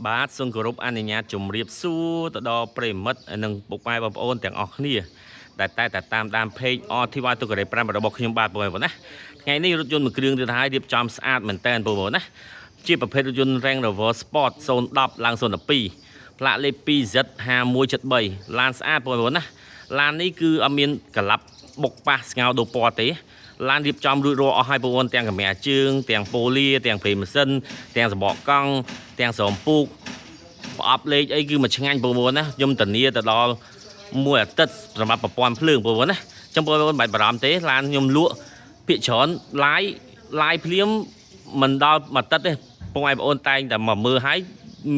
បាទសូមគោរពអនុញ្ញាតជម្រាបសួរទៅដល់ប្រិយមិត្តនិងពុកម៉ែបងប្អូនទាំងអស់គ្នាដែលតែតែតាមដាន page RTY ទុក្ករេ5របស់ខ្ញុំបាទបងប្អូនណាថ្ងៃនេះរថយន្តមួយគ្រឿងទៀតហើយរៀបចំស្អាតមែនតើបងប្អូនណាជាប្រភេទរថយន្ត Range Rover Sport 010ឡើង012ផ្លាកលេខ 2Z5173 ឡានស្អាតបងប្អូនណាឡាននេះគឺអត់មានកលាប់បុកប៉ះស្ងោដូរពណ៌ទេ ឡានរៀបចំរួចរាល់អស់ហើយបងប្អូនទាំងកាមេរ៉ាជើងទាំងប៉ូលាទាំងប្រេងម៉ាស៊ីនទាំងសំបកកង់ទាំងស្រោមពូកប្រអប់លេខអីគឺមួយឆ្ងាញ់បងប្អូនណាខ្ញុំធានាទៅដល់មួយអាទិត្យសម្រាប់ប្រព័ន្ធភ្លើងបងប្អូនណាអញ្ចឹងបងប្អូនមិនបាច់បារម្ភទេឡានខ្ញុំលក់ភាគច្រើនឡាយឡាយភ្លាមមិនដល់មួយអាទិត្យទេបងប្អូនតែងតែមកមើលហើយ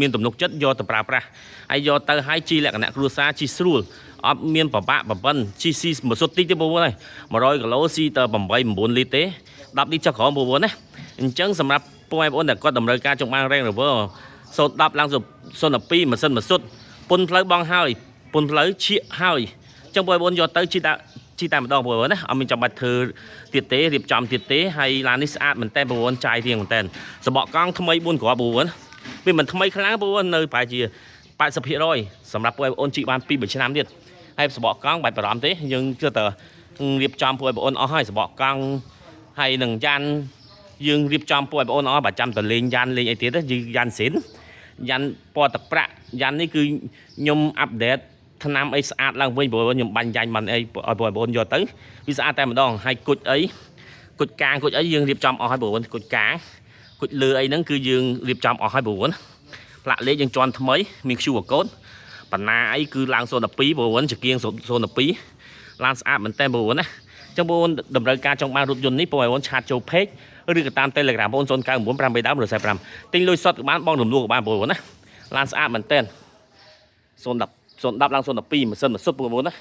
មានទំនុកចិត្តយកទៅប្រើប្រាស់ហើយយកទៅហើយជីលក្ខណៈគ្រួសារជីស្រួលអត់មានប្របាក់ប្របិនជីស៊ីមួយសុទ្ធតិចទេបងប្អូនហើយ100គីឡូស៊ីទៅ8 9លីត្រទេ10លីត្រចុះក្រោមបងប្អូនណាអញ្ចឹងសម្រាប់បងប្អូនដែលគាត់តម្រូវការចង់បាន Range Rover 010ឡើង012ម៉ាស៊ីនមួយសុទ្ធពុនផ្លូវបងហើយពុនផ្លូវឈៀកហើយអញ្ចឹងបងប្អូនយកទៅជីដាក់ជីតែម្ដងបងប្អូនណាអត់មានចាំបាច់ធ្វើទៀតទេរៀបចំទៀតទេហើយឡាននេះស្អាតមែនតើបងប្អូនចាយរៀងមែនតើសបកកង់ថ្មី4គ្រាប់បងប្អូនវាមិនថ្មីខ្លាំងបងប្អូននៅប្រហែលជា80%សម្រាប់បងប្អូនជីបាន2 3ឆ្នាំទៀតហើយសបកកង់បាច់បារម្ភទេយើងគិតតែរៀបចំពួកបងប្អូនអស់ហើយសបកកង់ហើយនឹងយ៉ាន់យើងរៀបចំពួកបងប្អូនអស់បើចាំតលេងយ៉ាន់លេងអីទៀតទេយើងយ៉ាន់ស៊ីន យ៉ាន់ពណ៌ទឹកប្រាក់យ៉ាន់នេះគឺខ្ញុំupdate ថ្នាំអីស្អាតឡើងវិញព្រោះខ្ញុំបាញ់យ៉ាញ់បានអីឲ្យបងប្អូនយកទៅវាស្អាតតែម្ដងហើយគុជអីគុជកាងគុជអីយើងរៀបចំអស់ហើយបងប្អូនគុជកាងគុជលើអីហ្នឹងគឺយើងរៀបចំអស់ហើយបងប្អូនផ្លាកលេខយើងជន់ថ្មីមាន QR code បណ្ណាអីគឺឡើង012បងប្អូនចង្គៀង012ឡានស្អាតមែនតើបងប្អូនណាអញ្ចឹងបងប្អូនតម្រូវការចង់បានរថយន្តនេះបងប្អូន chat ចូល page ឬក៏តាម Telegram បងប្អូន099 8ដើម145ទិញលុយសុទ្ធក៏បានបងរំលោះក៏បានបងប្អូនណាឡានស្អាតមែនតើ010 010ឡើង012ម៉ាស៊ីនមួយសុទ្ធបងប្អូនណា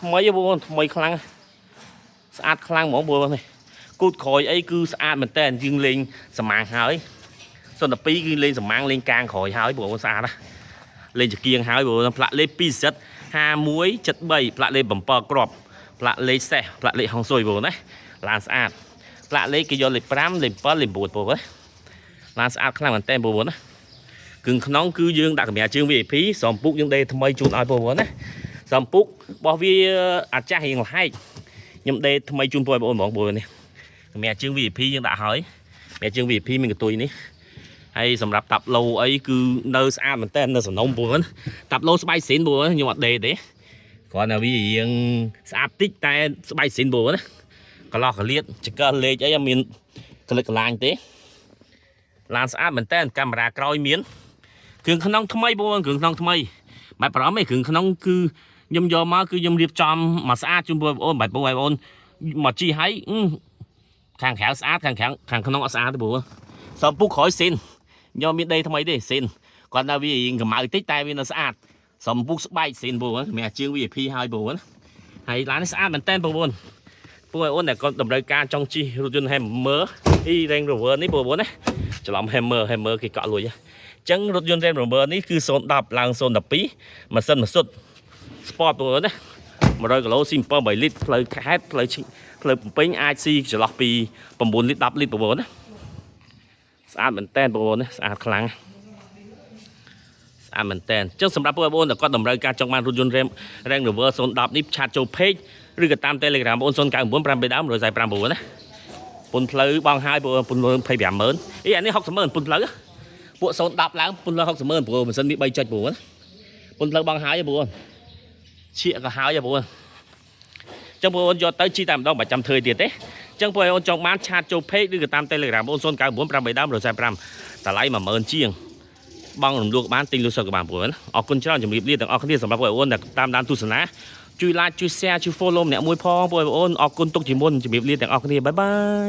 ថ្មីបងប្អូនថ្មីខ្លាំងស្អាតខ្លាំងហ្មងបងប្អូននេះគូតក្រោយអីគឺស្អាតមែនតើយើងលេងសមាងហើយ012គឺលេងសមាងលេងកាងក្រោយហើយបងប្អូនស្អាតណាលេងចង្គៀងហើយបងប្អូនផ្លាកលេខ 2Z 5173ផ្លាកលេខ7គ្រាប់ផ្លាកលេខសេះផ្លាកលេខហុងស៊ុយបងប្អូនណាឡានស្អាតផ្លាកលេខគេយកលេខ5លេខ7លេខ9បងប្អូនឡានស្អាតខ្លាំងមែនតើបងប្អូនណា គ្រឿងក្នុងគឺយើងដាក់កម្រាលជើង VIP ស្រោមពូកយើងដេរថ្មីជូនឲ្យបងប្អូនណាស្រោមពូករបស់វាអាចាស់រៀងលហែកខ្ញុំដេរថ្មីជូនបងប្អូនហ្មងបងប្អូននេះកម្រាលជើង VIP យើងដាក់ហើយកម្រាលជើង VIP មានកន្ទុយនេះហើយសម្រាប់តាប់ឡូអីគឺនៅស្អាតមែនតើនៅសំណុំបងប្អូនតាប់ឡូស្បែកស៊ីនបងប្អូនខ្ញុំអត់ដេរទេគ្រាន់តែវារៀងស្អាតតិចតែស្បែកស៊ីនបងប្អូនណាកន្លោះកលៀតចង្កឹះលេខអីអត់មានកលិចកលាញទេឡានស្អាតមែនតើកាមេរ៉ាក្រោយមាន គ្រឿងក្នុងថ្មីបងប្អូនគ្រឿងក្នុងថ្មីបែបបារម្ភឯងគ្រឿងក្នុងគឺខ្ញុំយកមកគឺខ្ញុំរៀបចំមកស្អាតជូនបងប្អូនបែបបងប្អូនមកជីឲ្យអឺខាងក្រៅស្អាតខាងក្រៅខាងក្នុងអត់ស្អាតទេបងប្អូនសំពុកក្រោយស៊ីនខ្ញុំមានដីថ្មីទេស៊ីនគាត់ថាវារៀងកម្ៅតិចតែវានៅស្អាតសំពុកស្បែកស៊ីនបងប្អូនមានអាជើង VIP ហើយបងប្អូនហើយឡាននេះស្អាតមែនតើបងប្អូនពួកបងប្អូនដែលគាត់តម្រូវការចង់ជិះរថយន្ត Hummer អី Range Rover នេះបងប្អូនណាច្រឡំ Hummer Hummer គេកក់លុយហ៎ ចឹងរថយន្ត Range Rover នេះគឺ010ឡើង012ម៉ាស៊ីនមួយសុទ្ធ Sport បងប្អូនណា100គីឡូស៊ី7 8លីត្រផ្លូវខេត្តផ្លូវឈផ្លូវភ្នំពេញអាចស៊ីចន្លោះពី9លីត្រ10លីត្របងប្អូនណាស្អាតមែនតើបងប្អូនណាស្អាតខ្លាំងស្អាតមែនតើអញ្ចឹងសម្រាប់បងប្អូនដែលគាត់តម្រូវការចង់បានរថយន្ត Range Rover 010នេះ chat ចូល page ឬក៏តាម Telegram បងប្អូន099 8ដើម149បងប្អូនណាពុនផ្លូវបងហើយបងប្អូនពុន25ម៉ឺនអីអានេះ60ម៉ឺនពុនផ្លូវ ពួក010ឡើងពុនលើ60ម៉ឺនព្រោះម៉ាស៊ីនមាន3ចុចព្រោះពុនផ្លូវបងហើយព្រោះឈៀកក៏ហើយព្រោះចឹងបងប្អូនយកទៅជីតែម្ដងបើចាំធ្វើទៀតទេចឹងបងប្អូនចង់បាន chat ចូល page ឬក៏តាម Telegram បង099 8ដើម145តម្លៃ10000ជាងបងរំលោះក៏បានទិញលុយសុទ្ធក៏បានព្រោះអរគុណច្រើនជំរាបលាទាំងអស់គ្នាសម្រាប់បងប្អូនដែលតាមដានទស្សនាជួយ like ជួយ share ជួយ follow ម្នាក់មួយផងបងប្អូនអរគុណទុកជាមុនជំរាបលាទាំងអស់គ្នាbye bye.